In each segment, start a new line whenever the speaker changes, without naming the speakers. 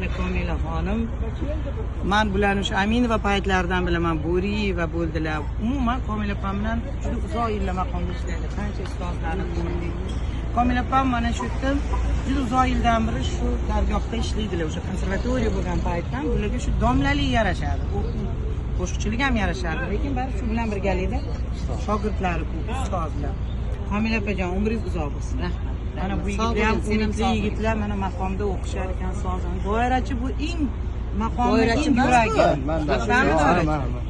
Mana Komila xonim, man bularni o'sha Aminova paytlaridan bilaman, Bo'riyeva bo'ldilar. Umuman Komila opam bilan juda uzoq yillar maqomda ishladi. Qancha ustozlarni ko'rdik. Komila opam mana shu yerda juda uzoq yildan beri shu dargohda ishlaydilar. O'sha konservatoriya bo'lgan paytdan bularga shu domlalik yarashadi. O'quv, qo'shiqchilik ham yarashardi, lekin baribir shu bilan birgalikda shogirdlari ko'p, ustozlar. Komila opajon, umringiz uzoq bo'lsin.
Rahmat.
Mana bu
Sog'
yigitlar ham
bo'ling, sen ham
umidli
sog' bo'ling.
yigitlar, mana maqomda o'qishar ekan, sozan. Doirachi bu eng maqomni
Doirachi
eng
emas
yuragi.
bu.
Bilasizmi doirachi?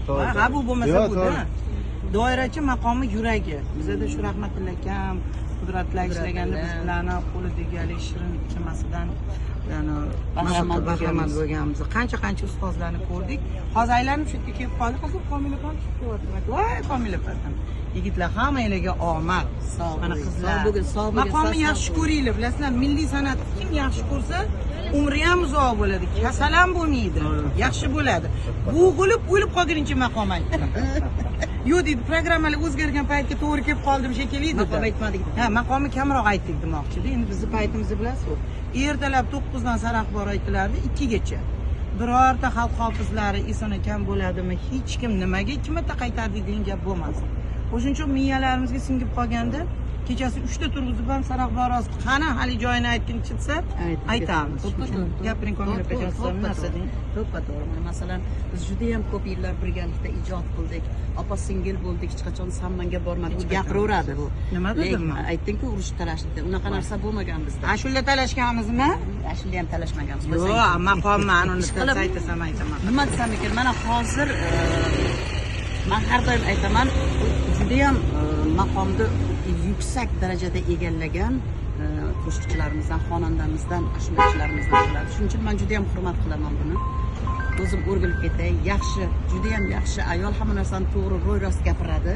To'g'ri.
Ha, bu bo'lmasa
Yo'q,
bu-da.
to'g'ri.
Doirachi maqomi yuragi. Bizada shu Rahmatilla akam, Qudratlar ishlaganda biz bularni qo'lidagi haligi shirin ichmasidan yani
Bahramand
bahramand
bo'lganmiz.
bo'lganmiz. Qancha qancha ustozlarni ko'rdik. Hozir aylanib shu yerga kelib qoldik. Hozir Komila opam chiqib kelyapti. Voy, Komila opa. Yigitlar, hammanglarga omad.
Sog'
Mana
bo'ling,
qizlar.
sog' bo'ling, sog' bo'ling,
Maqomni
sog'
yaxshi
bo'ling.
ko'ringlar, bilasizlar, milliy san'atni kim yaxshi ko'rsa, umri ham uzoq bo'ladi, kasal ham bo'lmaydi, yaxshi bo'ladi. Bo'g'ilib o'lib qolguncha maqom aytdi. Yo'q deydi, programmalar o'zgargan paytga to'g'ri kelib qoldim shekilli dedi.
Maqom aytmadik.
Ha, maqomi kamroq aytdik demoqchida. Endi bizni paytimizda bilasiz, ertalab 9 dan sarahbor aytilardi 2 gacha. Birorta xalq hofizlari eson akam bo'ladimi, hech kim nimaga ikki marta qaytardik degan gap bo'lmasdi. O'shuning uchun miyalarimizga singib qolganda kechasi 3 ta turg'izib ham sarahbor qani hali joyini aytgin desa aytamiz.
To'ppa to'g'ri.
Gapiring, Komila opajon, siz nima narsa deng?
To'ppa to'g'ri. Mana masalan, biz juda ham ko'p yillar birgalikda ijod qildik. Opa singil bo'ldik, hech qachon sammanga bormadik. Bu gapiraveradi bu.
Nima dedim
Lekin
man?
Aytding-ku, urush talashdik deb. Unaqa narsa bo'lmagan bizda.
Ashula talashganmizmi?
Ashula ham talashmaganmiz.
Yo'q, maqomman uni
Ishqilib-
aytasam aytaman.
Nima desam ekan, mana hozir man har doim aytaman, u judayam maqomni yuksak darajada egallagan qo'shiqchilarimizdan, xonandamizdan, ashulachilarimizdan bo'ladi. Shuning uchun man judayam hurmat qilaman buni. O'zim o'rgilib ketay, yaxshi, judayam yaxshi ayol, hamma narsani to'g'ri, ro'y-rost gapiradi.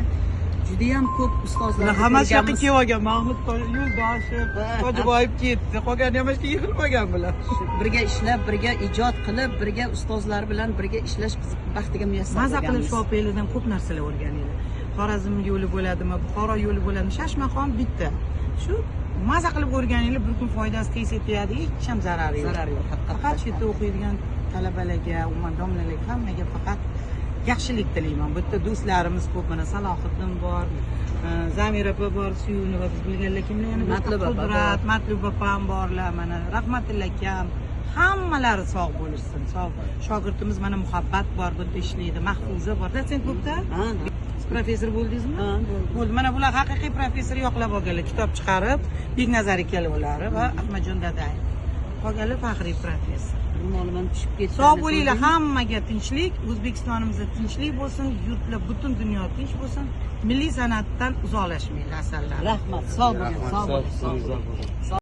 Judayam ko'p ustozlar
Ular hammasi shu yoqqa kelib olgan. Mahmud Yo'ldoshev, Hojiboyev ketdi. Qolgani ham shu yig'ilib olgan bular.
Birga ishlab, birga ijod qilib, birga ustozlar bilan birga ishlash biz baxtiga muyassar
Maza qilib
bo'lganmiz.
shu opanglardan ko'p narsalar o'rganinglar. Xorazm yo'li bo'ladimi, Buxoro yo'li bo'ladimi, shashmaqom bitta. Shu maza qilib o'rganinglar, bir kun foydasi tegsa tegadi, hech ham zarari yo'q.
Zarari yo'q, haqiqatdan.
Faqat shu yerda o'qiydigan talabalarga, umuman domlalarga, hammaga faqat yaxshilik tilayman. Bu yerda do'stlarimiz ko'p, mana Salohiddin bor, Zamira opa bor, Suyunova, biz bilganlar kimlar yana boshqa.
Matluba opa
Qudrat, Matluba opam borlar, mana Rahmatilla akam, hammalari sog' bo'lishsin. Sog' shogirdimiz mana Muhabbat bor, bu yerda ishlaydi, Mahfuza bor. Dotsent bo'libdi?
Ha,
Siz professor bo'ldingizmi?
Ha, bo'ldim.
Bo'ldi. Mana bular haqiqiy professor yoqlab olganlar, kitob chiqarib, Beknazar ikkalovlari va Ahmadjon Dadayev. Qolganlar faxriy professor.
Ro'molim ham tushib ketdi.
Sog' bo'linglar, hammaga tinchlik, O'zbekistonimizda tinchlik bo'lsin, yurtlar, butun dunyo tinch bo'lsin. Milliy san'atdan uzoqlashmanglar, asallar.
Rahmat, sog' bo'ling, sog' bo'ling, sog' bo'ling.